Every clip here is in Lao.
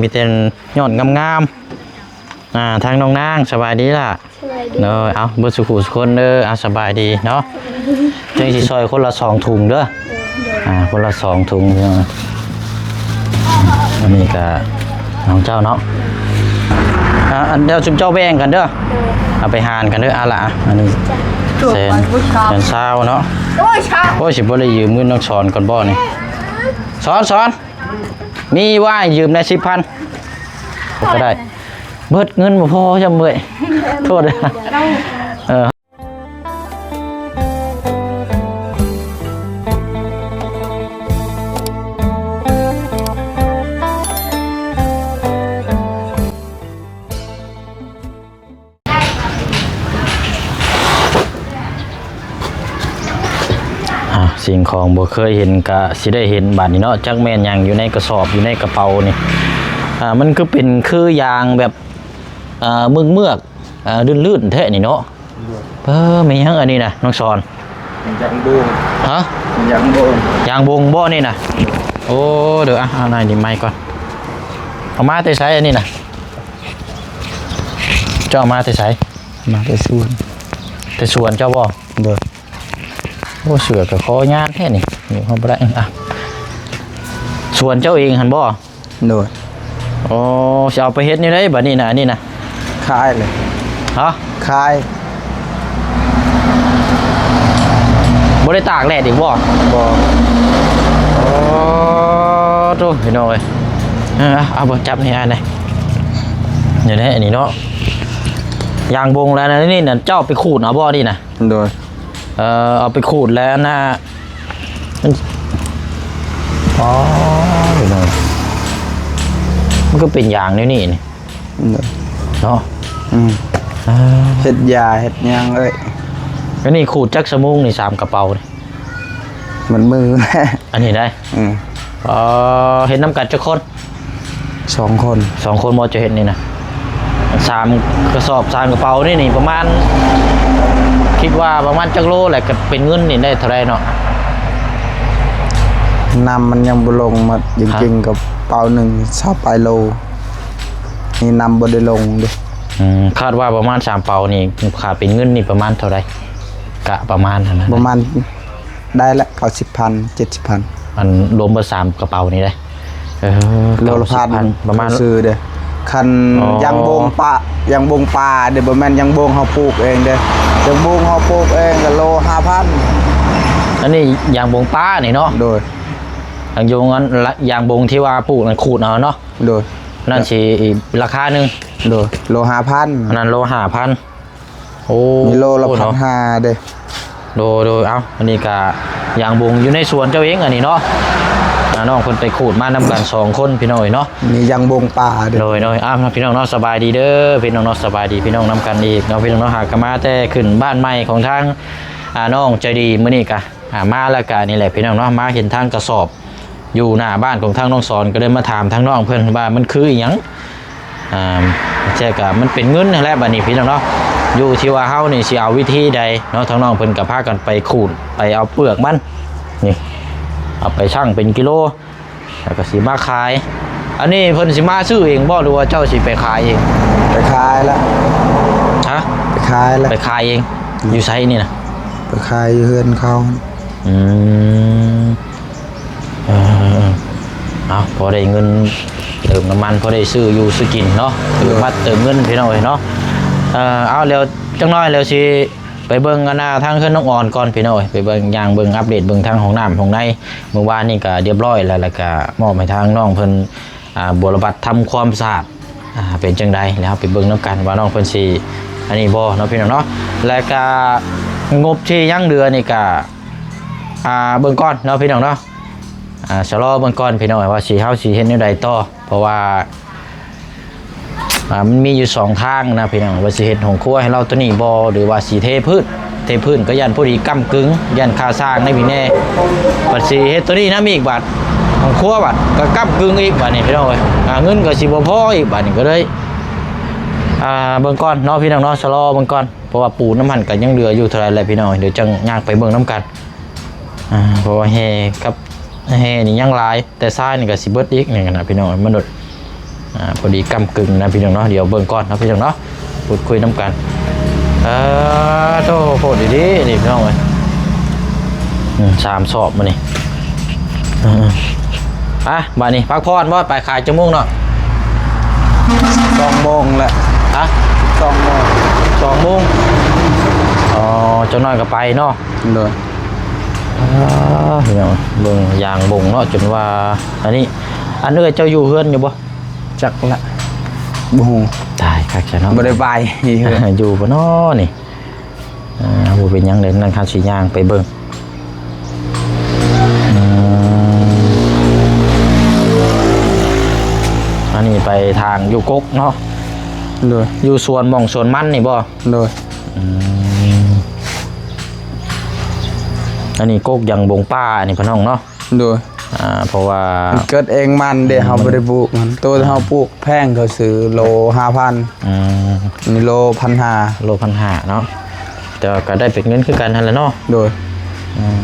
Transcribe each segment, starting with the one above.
ມີແຕ່ຍອດງາມໆ. ອ່າ ທາງນ້ອງນາງ ສະບາຍດີລະ? ສະບາຍດີ. ໂດຍ ເອົາ ເບິດສຸຂູສຸຄົນເດີ. ອ່າ ສະບາຍດີເນາະ. ຈັ່ງຊິຊ່ອຍຄົນລະສອງຖົງເດີ. ໂດຍ ໂດຍ. ອ່າ ຄົນລະສອງຖົງ. ອັນນີ້ກະຂອງເຈົ້າເນາະ. ອ່າ ອັນ ດຽວຊຸມເຈົ້າແບ່ງກັນເດີ. ໂດຍ. ເອົາໄປຫານກັນເດີ. ອ່າລະ ອັນນີ້ແສນ ແສນຊາວເນາະ. ໂອ້ຍ ຊາວ. ໂອ້ຍ ຊິບໍ່ໄດ້ຢືມເງິນນ້ອງສອນກ່ອນບໍ່ນີ້? ສອນ ສອນ ມີວ່າໃຫ້ຢືມແດ່ສິບພັນ ກໍໄດ້. ເບິດເງິນບໍ່ພໍຊ້ຳເວີ້ຍ. ໂທດເດີ. ເອີ. ອ່າ ສິ່ງຂອງບໍ່ເຄີຍເຫັນກະຊິໄດ້ເຫັນບາດນີ້ເນາະ. ຈັກແມ່ນຫຍັງຢູ່ໃນກະສອບ ຢູ່ໃນກະເປົານີ້. ອ່າ ມັນຄືເປັນຄືຢາງແບບ ອ່າ ເມືອກໆ ອ່າ ລື່ນໆ ແທ້ນີ້ເນາະ. ໂດຍ. ເອີ ແມ່ນຫຍັງອັນນີ້ນະ ນ້ອງສອນ? ຢາງບົງ. ຮະ? ຢາງບົງ. ຢາງບົງບໍ່ນີ້ນະ? ໂອ້ ເດີ ອ່ະ ເອົາໜ້ອຍນີ້ໄມ້ກ່ອນ. ເອົາມາແຕ່ໃສອັນນີ້ນະ? ເຈົ້າເອົາມາແຕ່ໃສ? ມາແຕ່ສວນ. ແຕ່ສວນເຈົ້າບໍ່? ໂດຍ. ໂອ້ ເສື້ອກໍຄໍຍາວແທ້ນີ້ ຢູ່ເຮົາບໍ່ໄດ້. ອ່ະ ສວນເຈົ້າເອງຫັ້ນບໍ່? ໂດຍ. ໂອ້ ຊິເອົາໄປເຮັດແນວໃດບາດນີ້ນະ ອັນນີ້ນະ? ຂາຍເລີຍ. ຮະ? ຂາຍ. ບໍ່ໄດ້ຕາກແດດອີກບໍ່? ບໍ່. ໂອ້ ໂທ້ ພີ່ນ້ອງເອີຍ. ເອີ ເອົາ ເອົາເບິ່ງ ຈັບໃຫ້ອ້າຍແດ່. ນີ້ແຫຼະ ອັນນີ້ເນາະ ຢາງບົງແລ້ວນະ. ນີ້ນະ ເຈົ້າໄປຂູດເອົາບໍ່ນີ້ນະ? ໂດຍ. ເອີ ເອົາໄປຂູດແລ້ວນະ ມັນ ອໍ ພີ່ນ້ອງ ມັນກໍເປັນຢາງແນວນີ້ນີ້ ໂດຍ ເນາະ. ອືມ ເອີ ເຮັດຢາເຮັດຫຍັງເອີຍ. ອັນນີ້ຂູດຈັກຊົ່ວໂມງນີ້ ສາມກະເປົານີ້? ມັນມື ອັນນີ້ໄດ໋. ອືມ ອໍ ເຮັດນຳກັນຈັກຄົນ? ສອງຄົນ. ສອງຄົນບໍ່ ຈະເຮັດນີ້ນະ? ສາມກະສອບ ສາມກະເປົານີ້ນີ້ ປະມານ ຄິດວ່າປະມານຈັກໂລ ແລ້ວກໍເປັນເງິນນີ້ໄດ້ເທົ່າໃດເນາະ? ນ້ຳມັນຍັງບໍ່ລົງໝົດ. ຮະ? ຈິງໆ ກະເປົາໜຶ່ງຊາວປາຍໂລ ນີ້ນ້ຳບໍ່ໄດ້ລົງເດ້. ອືມ ຄາດວ່າປະມານສາມເປົານີ້ ຄ່າເປັນເງິນນີ້ປະມານເທົ່າໃດ? ກະປະມານຫັ້ນນະ ປະມານ ໄດ້ລະ ເກົ້າສິບພັນ ເຈັດສິບພັນ. ອັນລວມເບິດສາມກະເປົານີ້ເດ້. ເອີ ໂລລະພັນ ເກົ້າສິບພັນ ປະມານ ຊື້ເດ້. ຄັນ ອໍ ຢາງບົງປ່າ ຢາງບົງປ່າເດ້ ບໍ່ແມ່ນຢາງບົງເຮົາປູກເອງເດ້. ຢາງບົງເຮົາປູກເອງກະໂລຫ້າພັນ. ອັນນີ້ຢາງບົງປ່ານີ້ເນາະ? ໂດຍ. ຢາງບົງ ອັນ ຢາງບົງທີ່ວ່າປູກນັ້ນຂູດເອົາເນາະ? ໂດຍ. ນັ້ນຊິອີກລາຄາໜຶ່ງ. ໂດຍ. ໂລຫ້າພັນ. ອັນນັ້ນໂລຫ້າພັນ. ໂອ້ ມີໂລລະ ໂອ້ ພັນຫ້າເດ້. ໂດຍ ໂດຍ. ເອົ້າ ອັນນີ້ກະຢາງບົງຢູ່ໃນສວນເຈົ້າເອງອັນນີ້ເນາະ. ອ່າ ນ້ອງເພິ່ນໄປຂູດມານຳກັນສອງຄົນພີ່ນ້ອງເອີຍເນາະ. ມີຢາງບົງປ່າເດ້. ໂດຍ ໂດຍ. ເອົ້າ ພີ່ນ້ອງເນາະ ສະບາຍດີເດີ ພີ່ນ້ອງເນາະ ສະບາຍດີພີ່ນ້ອງນຳກັນອີກເນາະ ພີ່ນ້ອງເນາະ. ຫາກະມາແຕ່ຂຶ້ນບ້ານໃໝ່ຂອງທາງ ອ່າ ນ້ອງໃຈດີ ມື້ນີ້ກະ ອ່າ ມາແລ້ວກະນີ້ແຫຼະພີ່ນ້ອງເນາະ ມາເຫັນທາງກະສອບ ຢູ່ໜ້າບ້ານຂອງທາງນ້ອງສອນ ກໍເລີຍມາຖາມທາງນ້ອງເພິ່ນວ່າມັນຄືອີ່ຫຍັງ. ອ່າ ແທ້ກະມັນເປັນເງິນຫັ້ນແຫຼະ ບາດນີ້ພີ່ນ້ອງເນາະ. ຢູ່ທີ່ວ່າເຮົານີ້ຊິເອົາວິທີໃດເນາະ ທາງນ້ອງເພິ່ນກໍພາກັນໄປຂູດ ໄປເອົາເປືອກມັນນີ້ ເອົາໄປຊັ່ງເປັນກິໂລ ແລ້ວກໍຊິມາຂາຍ. ອັນນີ້ເພິ່ນຊິມາຊື້ເອງບໍ່ ຫຼືວ່າເຈົ້າຊິໄປຂາຍເອງ? ໄປຂາຍລະ. ຮະ? ໄປຂາຍລະ. ໄປຂາຍເອງ. ອືມ. ຢູ່ໃສນີ້ນະ? ໄປຂາຍຢູ່ເຮືອນເຂົາ. ອືມ. ເອີ ເອີ ເອີ ເອົາ ພໍໄດ້ເງິນເຕີມນ້ຳມັນ ພໍໄດ້ຊື້ຢູ່ຊື້ກິນເນາະ ເຕີມບັດເຕີມເງິນພີ່ນ້ອງເອີຍເນາະ. ເອີ ເອົາ ແລ້ວຈັກໜ້ອຍແລ້ວຊິໄປເບິ່ງອັນນ່າທາງເຮືອນນ້ອງອອນກ່ອນພີ່ນ້ອງເອີຍ ໄປເບິ່ງ ຍ່າງເບິ່ງ ອັບເດດເບິ່ງທາງຫ້ອງນ້ຳຫ້ອງໃນ. ມື້ວານນີ້ກະລຽບຮ້ອຍແລ້ວ ແລ້ວກະມອບໃຫ້ທາງນ້ອງເພິ່ນ ອ່າ ບົວລະບັດທຳຄວາມສະອາດ ອ່າ ເປັນຈັ່ງໃດ ແລ້ວເຮົາໄປເບິ່ງນຳກັນວ່ານ້ອງເພິ່ນຊິອັນນີ້ບໍ່ເນາະພີ່ນ້ອງເນາະ. ແລ້ວກະງົບທີ່ຍັງເຫຼືອນີ້ກະ ອ່າ ເບິ່ງກ່ອນເນາະພີ່ນ້ອງເນາະ. ອ່າ ຊະລໍເບິ່ງກ່ອນພີ່ນ້ອງ ວ່າຊິ ເຮົາຊິເຮັດແນວໃດຕໍ່ ເພາະວ່າ ອ່າ ມັນມີຢູ່ສອງທາງນະພີ່ນ້ອງ ວ່າຊິເຮັດຫ້ອງຄົວໃຫ້ລາວໂຕນີ້ບໍ່ ຫຼືວ່າຊິເທພື້ນ. ເທພື້ນກໍຢ້ານພໍດີກ້ຳກຶ່ງ ຢ້ານຄ່າສ້າງໃນພີແນ່ ບັດຊິເຮັດໂຕນີ້ນຳອີກ ບາດຫ້ອງຄົວບາດກໍກ້ຳກຶ່ງອີກ ບາດນີ້ພີ່ນ້ອງເອີຍ. ອ່າ ເງິນກໍຊິບໍ່ພໍອີກ ບາດນີ້ກໍເລີຍ ອ່າ ເບິ່ງກ່ອນເນາະພີ່ນ້ອງເນາະ ຊະລໍເບິ່ງກ່ອນ ເພາະວ່າປູນນຳຫັ້ນກໍຍັງເຫຼືອຢູ່ເທົ່າໃດແຫຼະພີ່ນ້ອງ ດຽວຈັ່ງຍ່າງໄປເບິ່ງນຳກັນ. ອ່າ ເພາະວ່າແຮ່ກັບແຮ່ນີ້ຍັງຫຼາຍ ແຕ່ຊາຍນີ້ກໍຊິເບິດອີກນີ້ນະພີ່ນ້ອງ ມະນຸດ. ອ່າ ພໍດີກ້ຳກຶ່ງນະພີ່ນ້ອງເນາະ. ດຽວເບິ່ງກ່ອນເນາະພີ່ນ້ອງເນາະ ພູດຄຸຍນຳກັນ. ເອີ ໂທ້ ໂພດອີ່ຫຼີນີ້ພີ່ນ້ອງເອີຍ. ອືມ ສາມສອບມື້ນີ້. ອືມ ອາ ບາດນີ້ພັກຜ່ອນບໍ່? ໄປຂາຍຈັກໂມງເນາະ? ສອງໂມງແຫຼະ. ຮະ? ສອງໂມງ. ສອງໂມງ. ອໍ ຈັກໜ້ອຍກໍໄປເນາະ. ໂດຍ. ອ່າ ພີ່ນ້ອງ ເບິ່ງຢາງບົງເນາະ ຈົນວ່າ ອັນນີ້ ອັນເອື້ອຍເຈົ້າຢູ່ເຮືອນຢູ່ບໍ່? ຈັກລະ ບໍ່ຮູ້. ຕາຍຄັກຊະເນາະ ບໍ່ໄດ້ໄປ. ຢູ່ບໍ່ນໍນີ້? ອ່າ ບໍ່ເປັນຫຍັງເດ້ ນັ້ນຂ້າຊິຍ່າງໄປເບິ່ງ. ອືມ ອັນນີ້ໄປທາງຢູ່ກົກເນາະ. ໂດຍ. ຢູ່ສວນໝ່ອງສວນມັນນີ້ບໍ່? ໂດຍ. ອືມ ອັນນີ້ກົກຢາງບົງປ່າ ອັນນີ້ພີ່ນ້ອງເນາະ. ໂດຍ. ອ່າ ເພາະວ່າມັນເກີດເອງມັນເດ້ ອືມ ເຮົາບໍ່ໄດ້ປູກມັນ. ໂຕເຮົາປູກແພງ ເຂົາຊື້ໂລຫ້າພັນ. ອືມ ອັນນີ້ໂລພັນຫ້າ. ໂລພັນຫ້າເນາະ ແຕ່ວ່າກໍໄດ້ເປັນເງິນຄືກັນຫັ້ນແຫຼະເນາະ. ໂດຍ. ອືມ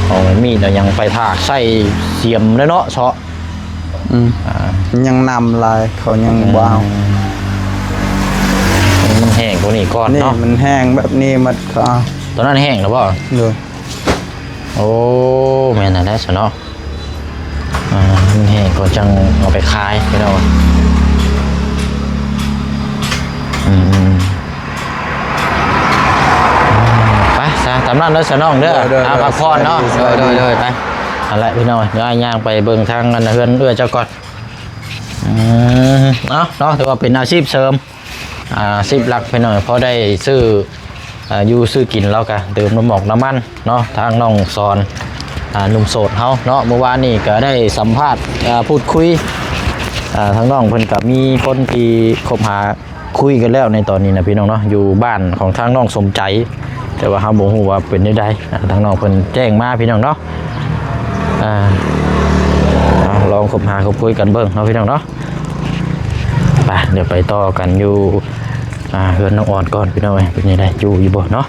ເອົາມີດເອົາຫຍັງໄປຖາກໃສ່ສຽມເນາະ ເຊາະ. ອືມ ອ່າ ຍັງນຳຫຼາຍ ເຂົາຍັງ ອືມ ບໍ່ເອົາ. ມັນແຫ້ງກວ່ານີ້ກ່ອນເນາະ. ນີ້ມັນແຫ້ງແບບນີ້ໝົດ ເຂົາເອົາ. ຕອນນັ້ນແຫ້ງແລ້ວບໍ່? ໂດຍ. ໂອ້ ແມ່ນແລ້ວຊະເນາະ. ອ່າ ມັນແຫ້ງກໍຈັ່ງເອົາໄປຂາຍພີ່ນ້ອງ. ອືມ ໄປຊະ ຕາມນັ້ນເດີຊະນ້ອງເດີ. ໂດຍ ໂດຍ ອ່າ ໂດຍ ພັກຜ່ອນເນາະ. ສະບາຍດີ ໂດຍ ໂດຍ ໄປ. ຫັ້ນແຫຼະພີ່ນ້ອງ ດຽວອ້າຍຍ່າງໄປເບິ່ງທາງອັນເຮືອນເອື້ອຍເຈົ້າກ່ອນ. ອືມ ເອົາເນາະ ຖືວ່າເປັນອາຊີບເສີມ ອາຊີບຫຼັກພີ່ນ້ອງ ພໍໄດ້ຊື້ ອ່າ ຢູ່ຊື້ກິນ ແລ້ວກະເຕີມນ້ຳໝອກນ້ຳມັນເນາະ. ທາງນ້ອງສອນ ອ່າ ໜຸ່ມໂສດເຮົາເນາະ ມື້ວານນີ້ກະໄດ້ສຳພາດ ອ່າ ພູດຄຸຍ ອ່າ ທາງນ້ອງເພິ່ນກະມີຄົນທີ່ຄົບຫາຄຸຍກັນແລ້ວໃນຕອນນີ້ນະພີ່ນ້ອງເນາະ ຢູ່ບ້ານຂອງທາງນ້ອງສົມໃຈ ແຕ່ວ່າເຮົາບໍ່ຮູ້ວ່າເປັນແນວໃດ. ອ່າ ທາງນ້ອງເພິ່ນແຈ້ງມາພີ່ນ້ອງເນາະ. ອ່າ ເອົາ ລອງຄົບຫາຄົບຄຸຍກັນເບິ່ງເນາະພີ່ນ້ອງເນາະ. ໄປ ດຽວໄປຕໍ່ກັນຢູ່ ອ່າ ເຮືອນນ້ອງອອນກ່ອນພີ່ນ້ອງເອີຍ ເປັນຈັ່ງໃດ ຢູ່ຢູ່ບໍ່ເນາະ.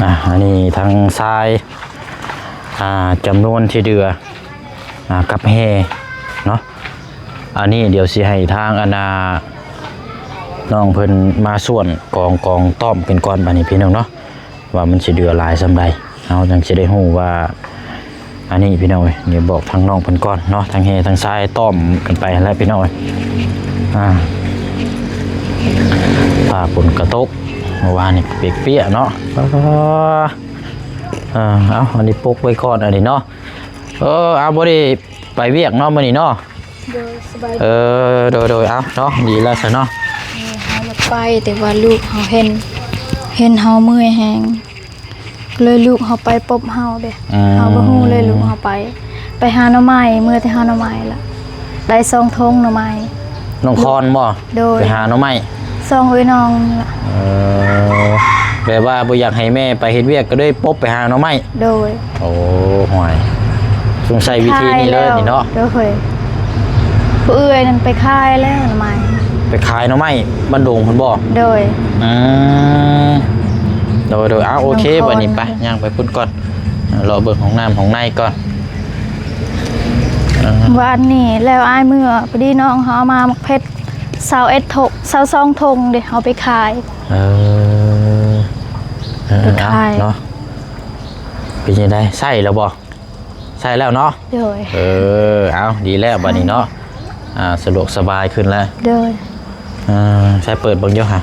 ອ່າ ອັນນີ້ທາງຊາຍ ອ່າ ຈຳນວນທີ່ເດືອ ອ່າ ກັບແຮ່ເນາະ. ອັນນີ້ດຽວຊິໃຫ້ທາງອັນນ່າ ນ້ອງເພິ່ນມາສ່ວນກອງ ກອງຕ້ອມເປັນກ່ອນບາດນີ້ພີ່ນ້ອງເນາະ ວ່າມັນຊິເດືອຫຼາຍສ່ຳໃດ ເຮົາຈັ່ງຊິໄດ້ຮູ້ວ່າ ອັນນີ້ພີ່ນ້ອງເອີຍ ດຽວບອກທາງນ້ອງເພິ່ນກ່ອນເນາະ. ທັງແຮ່ທັງຊາຍຕ້ອມກັນໄປຫັ້ນແຫຼະພີ່ນ້ອງເອີຍ. ອ່າ ຟ້າຝົນກະຕົກ ເມື່ອວານນີ້ເປກເປຍເນາະ. ເອີ ເອົາ ອັນນີ້ປົກໄວ້ກ່ອນອັນນີ້ເນາະ. ເອີ ເອົາ ບໍ່ໄດ້ໄປວຽກເນາະມື້ນີ້ເນາະ. ໂດຍ ສະບາຍ. ເອີ ໂດຍໆ ເອົາເນາະ ດີແລ້ວຊະເນາະ. ເອີ ເຮົາຢາກໄປ ແຕ່ວ່າລູກເຮົາເຫັນ ເຫັນເຮົາເມື່ອຍແຮງ ເລີຍລູກເຮົາໄປປົບເຮົາເດ້. ອືມ ເຮົາບໍ່ຮູ້ເລີຍລູກເຮົາໄປ ໄປຫາໜໍ່ໄມ້ ເມືອແຕ່ຫາໜໍ່ໄມ້ລະ ໄດ້ສອງຖົງໜໍ່ໄມ້. ນ້ອງຄອນບໍ່? ໂດຍ ໄປຫາໜໍ່ໄມ້ ສອງເອື້ອຍນ້ອງລະ. ເອີ ແບບວ່າບໍ່ຢາກໃຫ້ແມ່ໄປເຮັດວຽກ ກໍເລີຍປົບໄປຫາໜໍ່ໄມ້. ໂດຍ. ໂອ້ ໂຫຍ ສົງໄສວິທີນີ້ເລີຍນີ້ເນາະ. ໂດຍ ຜູ້ເອື້ອຍນັ້ນໄປຂາຍແລ້ວໜໍ່ໄມ້ ໄປຂາຍໜໍ່ໄມ້ບ້ານດົງພຸ້ນບໍ່? ໂດຍ. ອືມ ໂດຍໆ ເອົາ ໂອເຄ ບາດນີ້ໄປ ຍ່າງໄປພຸ້ນກ່ອນ ເລາະເບິ່ງຫ້ອງນ້ຳຫ້ອງໃນກ່ອນ. ເອີ ວານນີ້ແລ້ວອ້າຍເມືອ ພໍດີນ້ອງເຮົາເອົາມາໝາກເຜັດ ຊາວເອັດຖົງ ຊາວສອງຖົງເດ້ ເຮົາໄປຂາຍ. ເອີ ເອີ ໄປຂາຍ ເອົາເນາະ. ເປັນຈັ່ງໃດ ໃຊ້ແລ້ວບໍ່? ໃຊ້ແລ້ວເນາະ. ໂດຍ. ເອີ ເອົາ ດີແລ້ວບາດນີ້ເນາະ. ອ່າ ສະດວກສະບາຍຂຶ້ນແລ້ວ. ໂດຍ. ອ່າ ໃຊ້ເປີດເບິ່ງຢູ່ຫະ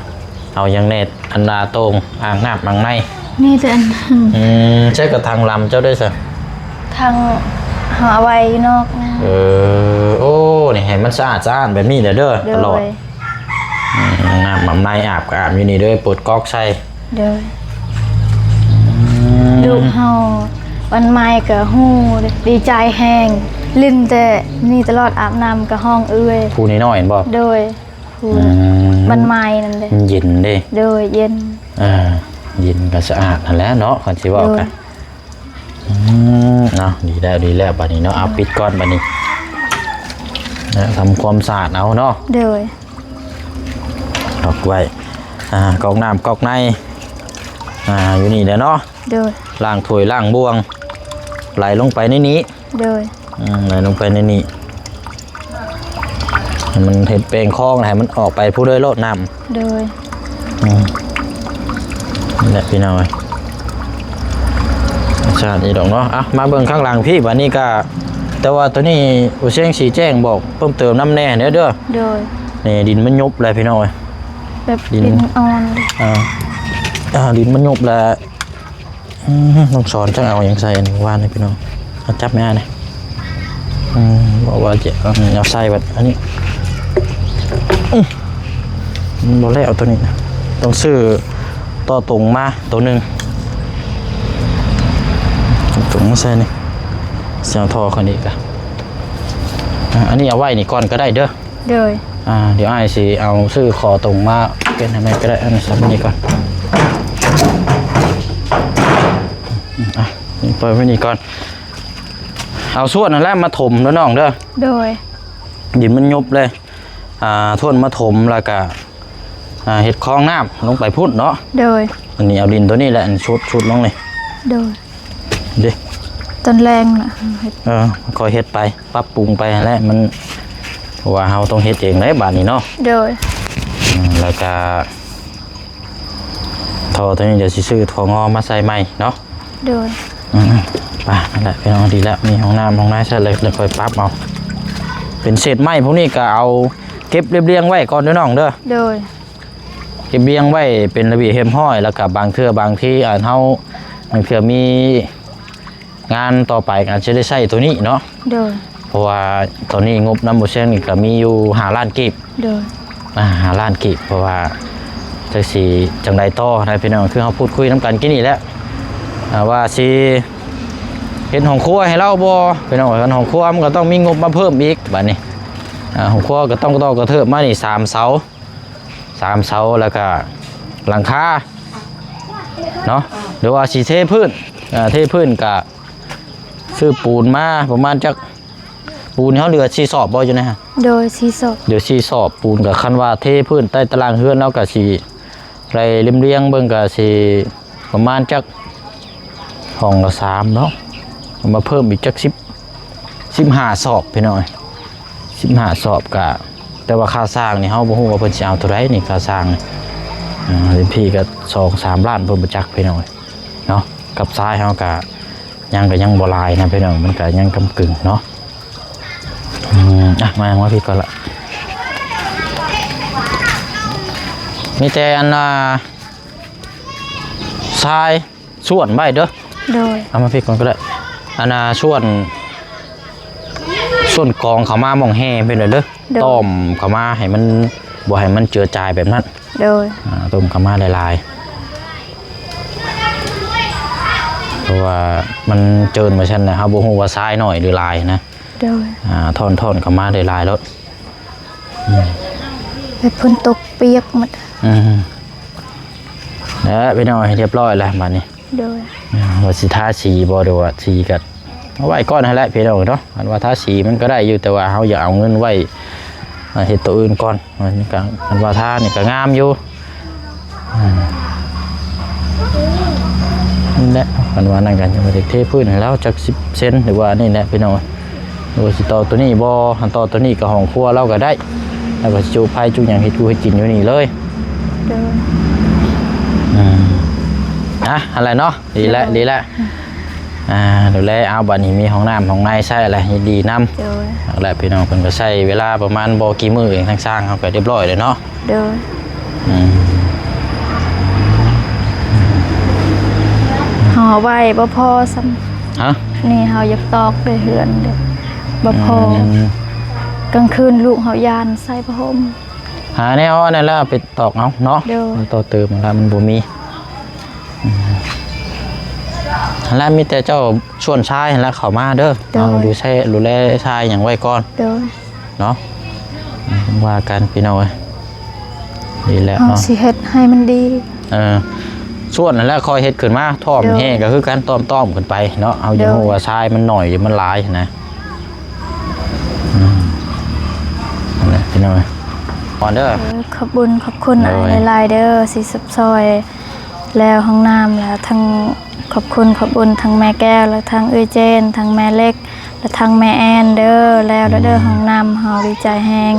ເອົາຫຍັງແດ່ ອັນນ່າ ໂຕ່ງອ່າງນ້ຳອ່າງໃນ ມີແຕ່ອັນນັ້ນ. ອືມ ໃຊ້ກະຖັງລຳເຈົ້າເດ້ຊະ ຖັງເຮົາເອົາໄວ້ຢູ່ນອກນະ. ເອີ ໂອ້ ນີ້ໃຫ້ມັນສະອາດສະອ້ານແບບນີ້ແຫຼະເດີ ໂດຍ ຕະຫຼອດ. ອືມ ນ້ຳອຳໄນອາບກໍອາບຢູ່ນີ້ເດີ ເປີດກອກໃສ່. ໂດຍ. ອືມ ລູກເຮົາວັນໃໝ່ກໍຮູ້ ດີໃຈແຮງ ຫຼິ້ນແຕ່ນີ້ຕະຫຼອດ ອາບນ້ຳກໍຮ້ອງເອື້ອຍ. ຜູ້ນ້ອຍໆ ແມ່ນບໍ່? ໂດຍ. ຜູ້ ອືມ ວັນໃໝ່ນັ້ນເດ້ ມັນເຢັນເດ້. ໂດຍ ເຢັນ. ອ່າ ເຢັນກໍສະອາດຫັ້ນແຫຼະເນາະ ຄັນຊິເວົ້າ ໂດຍ ກໍ ອືມ ເອົາ ດີແລ້ວ ດີແລ້ວ ບາດນີ້ເນາະ. ເອົາ ປິດກ່ອນບາດນີ້ ແລະ ທຳຄວາມສະອາດເອົາເນາະ. ໂດຍ. ກອກໄວ້ ອ່າ ກອກນ້ຳກອກໃນ ອ່າ ຢູ່ນີ້ແຫຼະເນາະ. ໂດຍ. ລ້າງຖ້ວຍລ້າງບ່ວງ ໄຫຼລົງໄປໃນນີ້ ໂດຍ ອືມ ໄຫຼລົງໄປໃນນີ້ ໃຫ້ມັນເຮັດແປງຄອງ ໃຫ້ມັນອອກໄປພຸ້ນເລີຍໂລດນ້ຳ ໂດຍ ອືມ ນີ້ແຫຼະພີ່ນ້ອງເອີຍ ສະອາດອີ່ດອກເນາະ. ອ່ະ ມາເບິ່ງຂ້າງຫຼັງພີ້ ບາດນີ້ກະ ແຕ່ວ່າໂຕນີ້ບໍ່ຊຽງຊິແຈ້ງບອກເພີ່ມເຕີມນຳແດ່ເດີ ໂດຍ ນີ້ດິນມັນຍຸບແລ້ວພີ່ນ້ອງເອີຍ ແບບດິນ ດິນອ່ອນ ອ່າ ອ່າ ດິນມັນຍຸບແລ້ວ. ອືມ ນ້ອງສອນຈັກເອົາຫຍັງໃສ່ອັນວານນີ້ພີ່ນ້ອງ ເອົາຈັບແມ່ອ້າຍນີ້ ອືມ ບອກວ່າຈະເອົາ ເອົາໃສ່ບັດອັນນີ້ ອືມ ມັນບໍ່ແລ້ວໂຕນີ້ນະ ຕ້ອງຊື້ຕໍ່ຕົງມາໂຕໜຶ່ງ ຕົງມາໃສ່ນີ້ ຊິເອົາທໍ່ເຂົ້ານີ້ກະ ອ່າ ອັນນີ້ເອົາໄວ້ນີ້ກ່ອນກະໄດ້ເດີ. ໂດຍ ອ່າ ດຽວອ້າຍຊິເອົາຊື້ຂໍຕົງມາປ່ຽນໃຫ້ແມ່ກະໄດ້ ອັນນີ້ໃສ່ໄວ້ນີ້ກ່ອນ ອ່ະ ປ່ອຍໄວ້ນີ້ກ່ອນ ເອົາສ່ວນນັ້ນແຫຼະມາຖົມເດີນ້ອງເດີ ໂດຍ ດິນມັນຍຸບເລີຍ ອ່າ ສ່ວນມາຖົມແລ້ວກະ ອ່າ ເຮັດຄອງນ້ຳລົງໄປພຸ້ນເນາະ ໂດຍ ອັນນີ້ເອົາດິນໂຕນີ້ແຫຼະ ອັນຊຸດ ຊຸດລົງນີ້ ໂດຍ ເດ້ ຕອນແລງນະ ເອີ ຄ່ອຍເຮັດໄປ ປັບປຸງໄປຫັ້ນແຫຼະ ມັນ ເພາະວ່າເຮົາຕ້ອງເຮັດເອງເດ້ບາດນີ້ເນາະ ໂດຍ ອືມ ແລ້ວກະທໍ່ໂຕນີ້ດຽວຊິຊື້ທໍ່ງໍມາໃສ່ໃໝ່ເນາະ ໂດຍ ອືມ ໄປ ນັ້ນແຫຼະ ພີ່ນ້ອງ ດີແລ້ວ ມີຫ້ອງນ້ຳຫ້ອງໃນໃສ່ເລີຍ ແລ້ວຄ່ອຍປັບເອົາ ເປັນເສດໄມ້ພວກນີ້ກະເອົາເກັບລຽບລຽງໄວ້ກ່ອນເດີນ້ອງເດີ ໂດຍ ເກັບລຽງໄວ້ເປັນລະບຽບຮຽບຮ້ອຍ ແລ້ວກະບາງເທື່ອບາງທີ ອັນເຮົາ ບາງເທື່ອມີງານຕໍ່ໄປ ອາດຈະໄດ້ໃຊ້ໂຕນີ້ເນາະ ໂດຍ ເພາະວ່າຕອນນີ້ງົບນຳບໍ່ແຊງນີ້ກະມີຢູ່ຫ້າລ້ານກີບ ໂດຍ ອ່າ ຫ້າລ້ານກີບ ເພາະວ່າຈັກຊິຈັ່ງໃດຕໍ່ນະພີ່ນ້ອງ ຄືເຮົາພູດຄຸຍນຳກັນກີ້ນີ້ແຫຼະ ອ່າ ວ່າຊິເຮັດຫ້ອງຄົວໃຫ້ລາວບໍ່ ພີ່ນ້ອງ ຄັນຫ້ອງຄົວມັນກະຕ້ອງມີງົບມາເພີ່ມອີກບາດນີ້ ອ່າ ຫ້ອງຄົວກະຕ້ອງຕໍ່ກະເທີບມານີ້ສາມເສົາ ສາມເສົາ ແລ້ວກະຫຼັງຄາເນາະ ຫຼືວ່າຊິເທພື້ນ ເອີ ເທພື້ນກະຊື້ປູນມາປະມານຈັກ ປູນເຮົາເຫຼືອສີ່ສອບບໍ່ຢູ່ໃນຫັ້ນ ໂດຍ ສີ່ສອບ ເຫຼືອສີ່ສອບ ປູນກະຄັນວ່າເທພື້ນໃຕ້ຕະລ່າງເຮືອນລາວກະຊິໄລ່ລຽບລຽງເບິ່ງກະຊິ ປະມານຈັກຫ້ອງລະສາມເນາະ ເອົາມາເພີ່ມອີກຈັກສິບ ສິບຫ້າສອບພີ່ນ້ອງ ສິບຫ້າສອບກະ ແຕ່ວ່າຄ່າສ້າງນີ້ເຮົາບໍ່ຮູ້ວ່າເພິ່ນຊິເອົາເທົ່າໃດນີ້ ຄ່າສ້າງນີ້ ອ່າ ເປັນພີ້ກະສອງສາມລ້ານພຸ້ນບໍ່ຈັກພີ່ນ້ອງເນາະ ກັບຊາຍເຮົາກະຍັງ ກະຍັງບໍ່ຫຼາຍນະພີ່ນ້ອງ ມັນກະຍັງກຳກຶ່ງເນາະ ອືມ ອ່ະ ມາ ມາພີ້ກ່ອນລະ ມີແຕ່ອັນ ອ່າ ຊາຍ ສ່ວນໄວ້ເດີ ໂດຍ ເອົາມາພີ້ກ່ອນກະໄດ້ ອັນນ່າ ສ່ວນ ສ່ວນກອງເຂົ້າມາໝ່ອງແຮ່ເປັນເດີ ໂດຍ ຕ້ອມເຂົ້າມາໃຫ້ມັນ ບໍ່ໃຫ້ມັນເຈືອຈາຍແບບນັ້ນ ໂດຍ ອ່າ ຕົ້ມເຂົ້າມາຫຼາຍໆ ເພາະວ່າມັນເຈີນມາຊັ້ນນະ ເຮົາບໍ່ຮູ້ວ່າຊາຍໜ້ອຍຫຼືຫຼາຍນະ ໂດຍ ອ່າ ທ້ອນໆເຂົ້າມາຫຼາຍໆໂລດ ອືມ ແບບຝົນຕົກປຽກໝົດ ອືມ ແລ້ວພີ່ນ້ອງ ໃຫ້ຮຽບຮ້ອຍແລ້ວບາດນີ້ ໂດຍ ອ່າ ວ່າຊິທາສີບໍ່ ຫຼືວ່າສີກະເອົາໄວ້ກ່ອນຫັ້ນແຫຼະພີ່ນ້ອງເນາະ ຄັນວ່າທາສີມັນກະໄດ້ຢູ່ ແຕ່ວ່າເຮົາຢາກເອົາເງິນໄວ້ ອ່າ ເຮັດໂຕອື່ນກ່ອນ ມັນກະ ຄັນວ່າທານີ້ກະງາມຢູ່ ອືມ ນັ້ນແຫຼະ ຄັນວ່ານັ້ນກະຍັງບໍ່ໄດ້ເທພື້ນໃຫ້ລາວຈັກສິບເຊັນ ຫຼືວ່ານີ້ແຫຼະພີ່ນ້ອງ ຫຼືວ່າຊິຕໍ່ໂຕນີ້ບໍ່ ຄັນຕໍ່ໂຕນີ້ກະຫ້ອງຄົວລາວກະໄດ້ ລາວກະຊິຈຸໄຟຈຸຫຍັງ ເຮັດຢູ່ເຮັດກິນຢູ່ນີ້ເລີຍ ໂດຍ ອືມ ອ່ະ ຫັ້ນແຫຼະເນາະ ດີແລ້ວ ໂດຍ ດີແລ້ວ ອ່າ ດູແລເອົາ ບາດນີ້ມີຫ້ອງນ້ຳຫ້ອງໃນໃຊ້ແລ້ວ ເຮັດດີນຳ ໂດຍ ແລ້ວພີ່ນ້ອງເພິ່ນກະໃຊ້ເວລາປະມານບໍ່ກີ່ມື້ເອງ ທາງຊ່າງເຮົາກະຮຽບຮ້ອຍແລ້ວເນາະ ໂດຍ ອືມ ຫໍໄວ້ບໍ່ພໍຊ້ຳ ຮະ ນີ້ເຮົາຢາກຕອກໄດ້ເຮືອນເດ້ ບໍ່ພໍ ອືມ ກາງຄືນລູກເຮົາຢ້ານໃສ່ຜ້າຫົ່ມ ຫາແນວອັນນັ້ນແລ້ວໄປຕອກເອົາເນາະ ໂດຍ ມັນຕໍ່ເຕີມຫັ້ນລະ ມັນບໍ່ມີ ອືມ ຫັ້ນລະ ມີແຕ່ເຈົ້າສ່ວນຊາຍຫັ້ນລະເຂົ້າມາເດີ ໂດຍ ເອົາດູແລ ດູແລຊາຍຫຍັງໄວ້ກ່ອນ ໂດຍ ເນາະ ວ່າກັນພີ່ນ້ອງເອີຍ ດີແລ້ວເນາະ ເຮົາຊິເຮັດໃຫ້ມັນດີ ເອີ ສ່ວນຫັ້ນແຫຼະຄ່ອຍເຮັດຂຶ້ນມາ ທ້ອມ ໂດຍ ແຮ່ກະຄືກັນ ຕ້ອມໆຂຶ້ນໄປເນາະ ເຮົາຢາກ ໂດຍ ຮູ້ວ່າຊາຍມັນໜ້ອຍຫຼືມັນຫຼາຍຫັ້ນນະ ອືມ ຫັ້ນແຫຼະພີ່ນ້ອງເອີຍ ກ່ອນເດີ ເອີ ຂອບບຸນຂອບຄຸນ ໂດຍ ອ້າຍຫຼາຍໆເດີ ທີ່ຊັບຊ່ອຍ ແລ້ວຫ້ອງນ້ຳ ແລ້ວທັງຂອບຄຸນຂອບບຸນທັງແມ່ແກ້ວ ແລະທັງເອື້ອຍເຈນ ທັງແມ່ເລັກ ແລະທັງແມ່ແອນເດີ. ແລ້ວເດີ ອືມ ຫ້ອງນ້ຳ ເຮົາດີໃຈແຮງ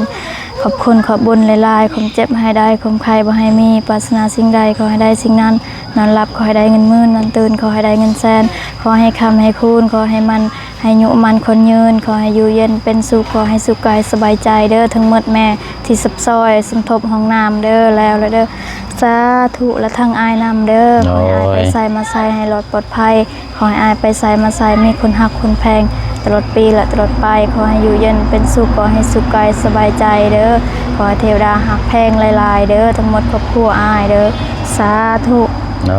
ຂອບຄຸນຂອບບຸນຫຼາຍໆ. ຄວາມເຈັບໃຫ້ໄດ້ ຄວາມໄຂ້ບໍ່ໃຫ້ມີ ປາດຖະໜາສິ່ງໃດຂໍໃຫ້ໄດ້ສິ່ງນັ້ນ ນອນຫຼັບຂໍໃຫ້ໄດ້ເງິນໝື່ນ ນອນຕື່ນຂໍໃຫ້ໄດ້ເງິນແສນ ຂໍໃຫ້ຄ້ຳໃຫ້ຄູນ ຂໍໃຫ້ໝັ້ນ ໃຫ້ອາຍຸໝັ້ນຂວັນຍືນ ຂໍໃຫ້ຢູ່ເຢັນເປັນສຸກ ຂໍໃຫ້ສຸກກາຍສະບາຍໃຈເດີ ທັງໝົດແມ່ທີ່ຊັບຊອຍສົມທົບຫ້ອງນ້ຳເດີ. ແລ້ວລະເດີ ສາທຸ ລະທັງອ້າຍນຳເດີ ໂດຍ ຂໍໃຫ້ອ້າຍໄປໃສມາໃສໃຫ້ລອດປອດໄພ ຂໍໃຫ້ອ້າຍໄປໃສມາໃສມີຄົນຮັກຄົນແພງຕະຫຼອດປີ ແລະ ຕະຫຼອດໄປ ຂໍໃຫ້ຢູ່ເຢັນເປັນສຸກ ຂໍໃຫ້ສຸກກາຍສະບາຍໃຈເດີ ຂໍໃຫ້ເທວດາຮັກແພງຫຼາຍໆເດີ ທັງໝົດຄອບຄົວອ້າຍເດີ ສາທຸ. ໂດ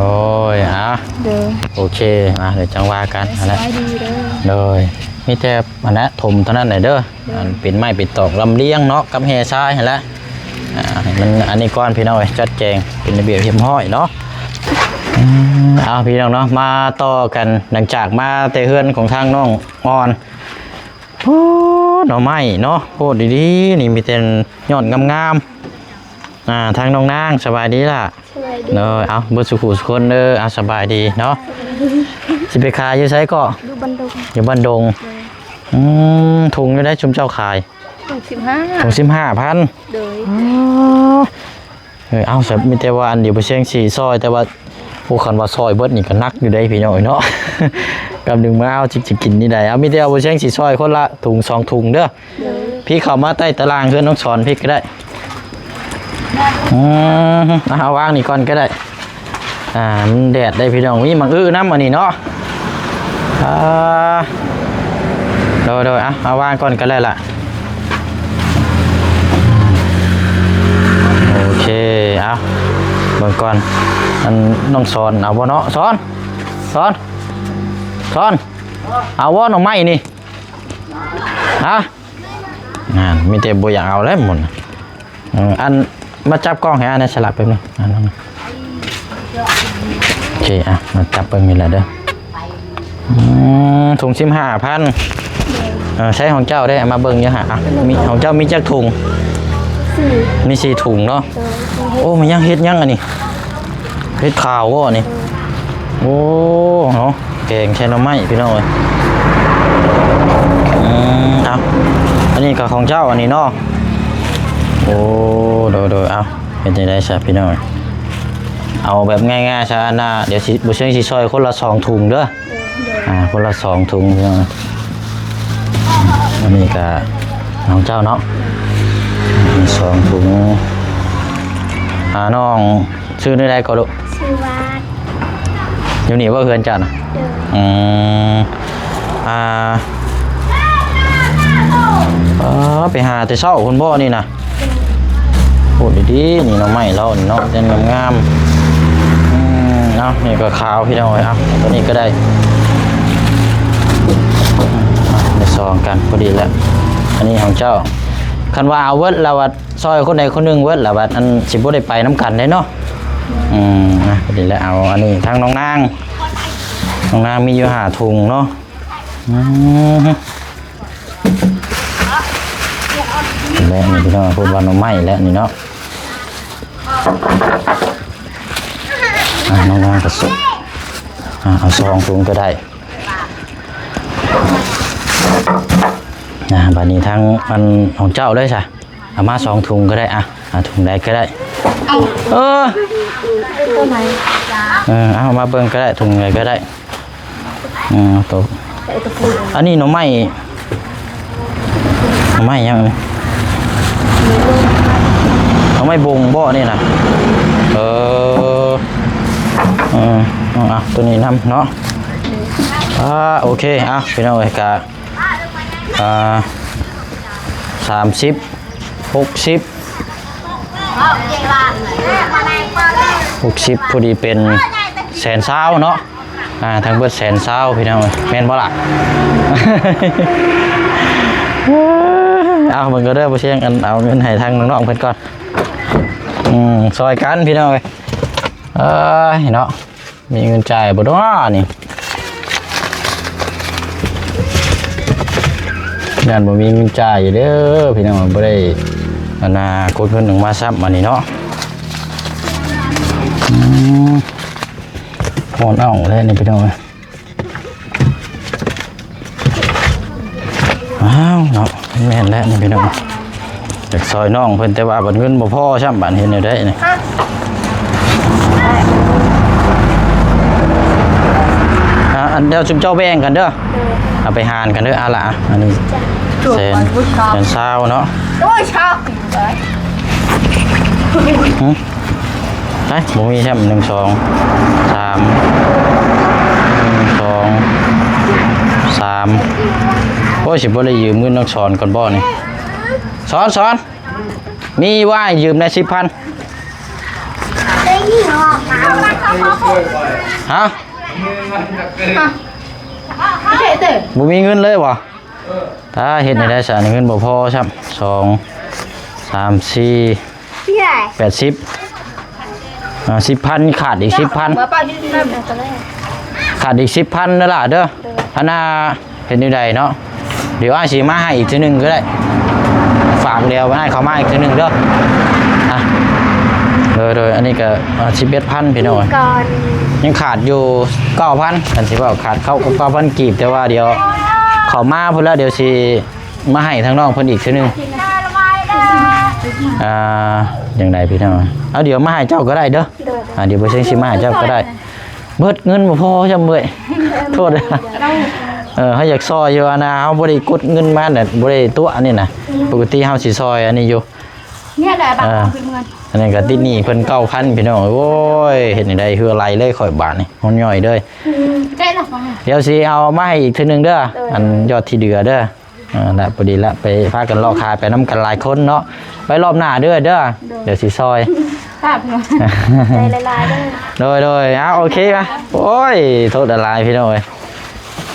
ຍ ອ່າ ໂດຍ ໂອເຄ ອ່າ ດຽວຈັ່ງວ່າກັນຫັ້ນແຫຼະ ສະບາຍດີເດີ ໂດຍ ມີແຕ່ອັນນະຖົມເທົ່ານັ້ນແຫຼະເດີ ໂດຍ ອັນເປັນໄມ້ເປັນຕອກລຳລຽງເນາະ ກັບແຮ່ຊາຍຫັ້ນແຫຼະ ອ່າ ໃຫ້ມັນອັນນີ້ກ່ອນພີ່ນ້ອງເອີຍ ຈັດແຈງເປັນລະບຽບຮຽບຮ້ອຍເນາະ. ອືມ ເອົາພີ່ນ້ອງເນາະ ມາຕໍ່ກັນ ຫຼັງຈາກມາແຕ່ເຮືອນຂອງທາງນ້ອງອ່ອນ ໂອ້ ໜໍ່ໄມ້ເນາະ ໂພດດີໆ ນີ້ມີແຕ່ຍອດງາມໆ. ອ່າ ທາງນ້ອງນາງ ສະບາຍດີລະ? ສະບາຍດີ ໂດຍ ເອົາ ເບິດສູ່ຄູ່ສູ່ຄົນເດີ ເອົາ ສະບາຍດີເນາະ ສະບາຍດີ ຊິໄປຂາຍຢູ່ໃສເກາະ? ຢູ່ບ້ານດົງ ຢູ່ບ້ານດົງ ໂດຍ ອືມ ຖົງເທົ່າໃດຊຸມເຈົ້າຂາຍ? ຖົງສິບຫ້າ ຖົງສິບຫ້າພັນ ໂດຍ ອໍ ເອີ ເອົາ ມີແຕ່ວ່າອັນດຽວບໍ່ແຊງຊິຊ່ອຍ ແຕ່ວ່າ ໂອ້ ຄັນວ່າຊ່ອຍເບິດນີ້ກໍໜັກຢູ່ເດ້ພີ່ນ້ອງເນາະ ກັບໜຶ່ງມາເອົາ ຊິ ຊິກິນນີ້ໄດ້ ເອົາ ມີແຕ່ວ່າບໍ່ແຊງຊິຊ່ອຍຄົນລະຖົງສອງຖົງເດີ. ໂດຍ ພີ່ເຂົ້າມາໃຕ້ຕາລ່າງເຮືອນນ້ອງສອນພີ່ກໍໄດ້ ອືມ ເອົາ ເອົາວາງນີ້ກ່ອນກໍໄດ້ ອ່າ ມັນແດດໄດ໋ພີ່ນ້ອງ ມີໝາກອຶນຳອັນນີ້ເນາະ ອ່າ ໂດຍໆ ເອົາ ເອົາວາງກ່ອນກໍໄດ້ລະ ໂອເຄ ເອົາ ເບິ່ງກ່ອນ ອັນ ນ້ອງສອນເອົາບໍ່ເນາະ ສອນ ສອນ ສອນ ເອົາບໍ່ໜໍ່ໄມ້ນີ້ ຮະ? ນັ້ນ ມີແຕ່ບໍ່ຢາກເອົາແລ້ວໝູ່ນ ເອີ ອັນ ມາຈັບກ້ອງໃຫ້ອ້າຍແດ່ ສະຫຼັບແປັບໜຶ່ງ ອັນນັ້ນ ໂອເຄ ອ່ະ ມາຈັບເບິ່ງນີ້ແຫຼະເດີ ອືມ ຖົງສິບຫ້າພັນ ເອີ ໃຊ້ຂອງເຈົ້າເດ້ ເອົາມາເບິ່ງຢູ່ຫາ ອ່ະ ມີ ຂອງເຈົ້າມີຈັກຖົງ? ສີ່ ມີສີ່ຖົງເນາະ ໂດຍ ໂອ້ ມັນຍັງເຮັດຫຍັງອັນນີ້? ເຫັດຂາວບໍ່ນີ້? ໂອ້ ເນາະ ແກງແຄໜໍ່ໄມ້ພີ່ນ້ອງເອີຍ ອືມ ເອົາ ອັນນີ້ກໍຂອງເຈົ້າອັນນີ້ເນາະ ໂອ້ ໂດຍໆ ເອົາ ເຮັດຈັ່ງໃດຊະພີ່ນ້ອງ ເອົາແບບງ່າຍໆຊະ ອັນນ່າ ດຽວຊິ ບໍ່ເຊີງຊິຊ່ອຍຄົນລະສອງຖົງເດີ ອ່າ ຄົນລະສອງຖົງ ອັນນີ້ກະຂອງເຈົ້າເນາະ ສອງຖົງ ອ່າ ນ້ອງຊື່ແນວໃດກໍລູກ? ຊື່ວ່າ ຢູ່ນີ້ບໍ່ເຮືອນເຈົ້ານະ? ໂດຍ ອືມ ອ່າ ເອີ ໄປຫາແຕ່ເຊົ້າພຸ້ນບໍ່ນີ້ນະ? ໂດຍ ໂອ້ ດີໆ ນີ້ໜໍ່ໄມ້ລາວນີ້ເນາະ ແຕ່ງງາມໆ ອືມ ເອົາ ນີ້ກໍຂາວພີ່ນ້ອງເອີຍ ເອົາ ຕົວນີ້ກໍໄດ້ ໄດ້ສອງກັນພໍດີແລ້ວ ອັນນີ້ຂອງເຈົ້າ ຄັນວ່າເອົາເບິດລະວ່າ ຊ່ອຍຄົນໃດຄົນໜຶ່ງເບິດລະບັດ ອັນ ຊິບໍ່ໄດ້ໄປນຳກັນເດ້ເນາະ ອືມ ອ່ະ ພໍດີແລ້ວ ເອົາ ອັນນີ້ທາງນ້ອງນາງ ນ້ອງນາງມີຢູ່ຫ້າຖົງເນາະ ອືມ ແລະນີ້ພີ່ນ້ອງ ເພິ່ນວ່າໜໍ່ໄມ້ແຫຼະນີ້ເນາະ ອ່ະ ນ້ອງນາງກໍ ອ່ະ ເອົາສອງຖົງກໍໄດ້ ອ່ະ ບາດນີ້ທາງອັນຂອງເຈົ້າເລີຍຊະ ເອົາມາສອງຖົງກໍໄດ້ ອ່ະ ເອົາຖົງໃດກໍໄດ້ ເອົາ ເອີ ຕົວໃດ ເອີ ເອົາມາເບິ່ງກໍໄດ້ ຖົງໃດກໍໄດ້ ອືມ ໂຕ ອັນນີ້ໜໍ່ໄມ້ ໜໍ່ໄມ້ຫຍັງ? ໜໍ່ໄມ້ບົງບໍ່ນີ້ນະ? ເອີ ເອີ ເອົາ ເອົາ ຕົວນີ້ນຳເນາະ ອ່າ ໂອເຄ ເອົາ ພີ່ນ້ອງເອີຍ ກະ ອ່າ ສາມສິບ ຫົກສິບ ຫົກສິບ ພໍດີເປັນແສນຊາວເນາະ ອ່າ ທັງເບິດແສນຊາວ ພີ່ນ້ອງເອີຍ ແມ່ນບໍ່ລະ? ເອົາ ເບິ່ງກໍເດີ ບໍ່ຊຽງ ອັນ ເອົາເງິນໃຫ້ທາງນ້ອງໆເພິ່ນກ່ອນ ອືມ ຊ່ອຍກັນ ພີ່ນ້ອງເອີຍ ເອີຍ ເນາະ ມີເງິນຈ່າຍບໍ່ເນາະນີ້? ຢ້ານບໍ່ມີເງິນຈ່າຍເດີພີ່ນ້ອງ ບໍ່ໄດ້ ອັນນ່າ ກົດເງິນອອກມາຊ້ຳ ອັນນີ້ເນາະ ອືມ ฮ้อนอ้าวแล้วนี่พี่น้องเอ้ย อ้าวเนาะ แม่นแล้วนี่พี่น้อง อยากซอยน้องเพิ่น แต่ว่าบัดเงินบ่พอซ้ำ บัดเฮ็ดแนวใดนี่ ฮะ อ่า อันเดียว ชุมเจ้าแบ่งกันเด้อ โดย เอาไปหารกันเด้อ เอาละ อันนี้ จ้ะ แสน แสนซาวเนาะ โอ้ย ชอบ หึ ไป บ่มีแท้ หนึ่ง สอง สาม หนึ่ง สอง สาม โอ้ย สิบ่ได้ยืมเงินน้องสอนก่อนบ่นี่ สอน สอน มีว่าให้ยืมแหน่ สิบพัน ฮะ บ่มีเงินเลยบ่ ถ้าเฮ็ดได้ซะ เงินบ่พอซ้ำ สอง สาม สี่ แปดสิบ อ่า สิบพัน ขาดอีก สิบพัน ขาดอีก สิบพัน เด้อล่ะเด้อ อันน่ะ เฮ็ดแนวใดเนาะ เดี๋ยวอ้ายสิมาให้อีกเทื่อหนึ่งก็ได้ ฝากเดี๋ยวอ้ายเข้ามาอีกเทื่อหนึ่งเด้อ อ่ะ โดย โดย อันนี้ก็ อ่า สิบเอ็ดพัน พี่น้อง ก่อน ยังขาดอยู่ เก้าพัน คันสิเว้าขาดเข้ากับ เก้าพัน กีบ แต่ว่าเดี๋ยวเข้ามาพุ้นแล้ว เดี๋ยวสิมาให้ทางน้องเพิ่นอีกเทื่อหนึ่ง อ่า จั่งใดพี่น้อง เอา เดี๋ยวมาให้เจ้าก็ได้เด้อ โดย อ่า เดี๋ยวบ่เซ็งสิมาให้เจ้าก็ได้ เบิดเงินบ่พอซ้ำเว้ย โทษเด้อ เออ เฮาอยากซอยอยู่หั่นนะ เฮาบ่ได้กดเงินมาน่ะ บ่ได้ตั๋วนี่นะ ปกติเฮาสิซอยอันนี้อยู่ เนี่ยแหละบัตร อ่า เอาขึ้นเงิน อันนี้ก็ติดหนี้เพิ่น เก้าพัน พี่น้อง โอ้ย เฮ็ดจั่งใด เหื่อไหลเลยข้อยบาดนี่ ฮ้อนย่อยเลย อืม เจ๊ล่ะ เดี๋ยวสิเอามาให้อีกเทื่อหนึ่งเด้อ โดย อันยอดที่เหลือเด้อ อ่า ละ พอดีละ ไปพากันเลาะขายไปนำกันหลายคนเนาะ ไว้รอบหน้าเด้อ เด้อ โดย เดี๋ยวสิซอย ครับ ใจละลายเด้อ โดย โดย เอา โอเคมา โอ้ย โทษหลายๆ พี่น้องเอ้ย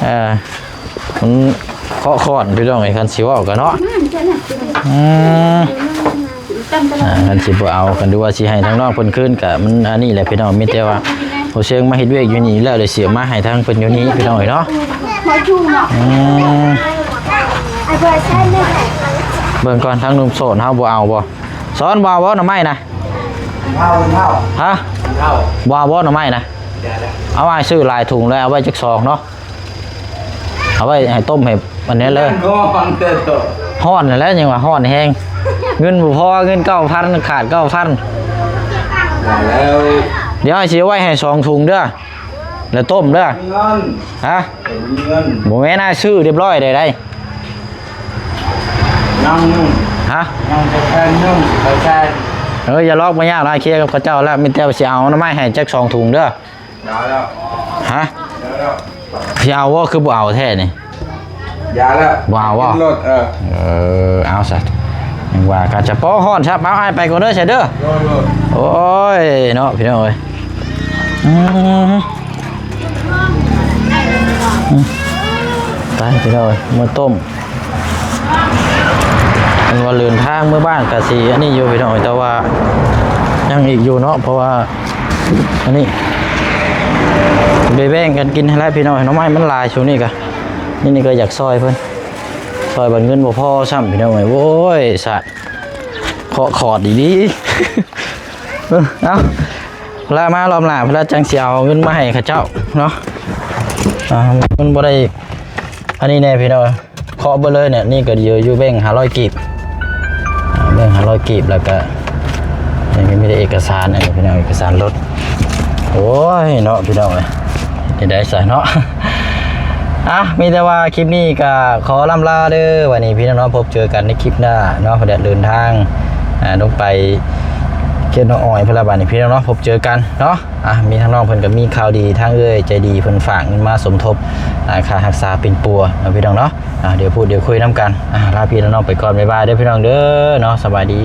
เออ มันเคาะคอนพี่น้องเอ้ย คันสิเว้ากันเนาะ อืม อ่า คันสิบ่เอา คันดูว่าสิให้ทางน้องเพิ่นคืนก็มันอันนี้แหละพี่น้อง มีแต่ว่า บ่เชิงมาเฮ็ดเวียกอยู่นี่แล้ว เลยสิเอามาให้ทางเพิ่นอยู่นี่พี่น้องเอ้ยเนาะ อืม เบิ่งก่อน ทางหนุ่มโสดเฮาบ่เอาบ่ สอน บ่เอาบ่หน่อไม้นะ เอา เอา ฮะ เอา บ่เอาบ่หน่อไม้นะ เอาไว้ซื้อหลายถุงเลย เอาไว้จักซองเนาะ เอาไว้ให้ต้มให้อันนี้เลย ฮ้อนเด้อ ฮ้อนนั่นแหละ ยังว่าฮ้อนแฮง เงินบ่พอ เงิน เก้าพัน ขาด เก้าพัน แล้ว เดี๋ยวสิเอาไว้ให้สองถุงเด้อ แล้วต้มเด้อ มีเงิน ฮะ มีเงิน บ่แม่นนะ ซื้อเรียบร้อยได้ได๋ ยัง ฮะ ยังจะแพงยัง ไปแพง เออ อย่าลอก บ่ยากหลาย เคลียร์กับเขาเจ้าแล้ว มีแต่สิเอาหน่อไม้ให้จักสองถุงเด้อ อย่าแล้ว ฮะ อย่าแล้ว สิเอาบ่ คือบ่เอาแท้นี่ อย่าแล้ว บ่เอาบ่ กินโลด เออ เออ เอาซะ ยังว่าก็จะพอฮ้อนซะ เอา อ้ายไปก่อนเด้อ ซะเด้อ โลด โลด โอ้ย เนาะ พี่น้องเอ้ย อืม อืม ไป พี่น้องเอ้ย มื้อต้ม เพิ่นว่าเดินทางเมือบ้านกะสิอันนี้อยู่พี่น้อง แต่ว่ายังอีกอยู่เนาะ เพราะว่าอันนี้ได้แบ่งกันกินหั้นแหละพี่น้อง หน่อไม้มันหลายช่วงนี้กะ นี่ นี่ก็อยากซอยเพิ่น ซอยบัดเงินบ่พอซ้ำพี่น้องเอ้ย โอ้ย สาด เคาะคอดอีหลี เออ เอา ละมารอบหน้าเพิ่นละจั่งสิเอาเงินมาให้เขาเจ้าเนาะ อ่า มันบ่ได้ อันนี้แน่พี่น้อง เคาะเบิดเลยเนี่ย นี่ก็อยู่ อยู่แบงค์ห้าร้อยกีบ อ่า แบงค์ห้าร้อยกีบ แล้วก็ยังมีแต่เอกสาร อันนี้พี่น้อง เอกสารรถ โอ้ย เนาะพี่น้องเอ้ย เฮ็ดได้ซะเนาะ อ่ะ มีแต่ว่าคลิปนี้ก็ขอล่ำลาเด้อ วันนี้พี่น้องเนาะ พบเจอกันในคลิปหน้าเนาะ เดินทาง อ่า ลงไปเขตน้องอ้อยพุ้นละ บัดนี้พี่น้องเนาะ พบเจอกันเนาะ อ่ะ มีทางน้องเพิ่นก็มีข่าวดี ทางเอื้อยใจดีเพิ่นฝากเงินมาสมทบ อ่า ค่ารักษาปิ่นปัวเนาะพี่น้องเนาะ อ่า เดี๋ยวพูดเดี๋ยวคุยนำกัน อ่า ลาพี่ลาน้องไปก่อน บ๊ายบายเด้อพี่น้องเด้อเนาะ สบายดี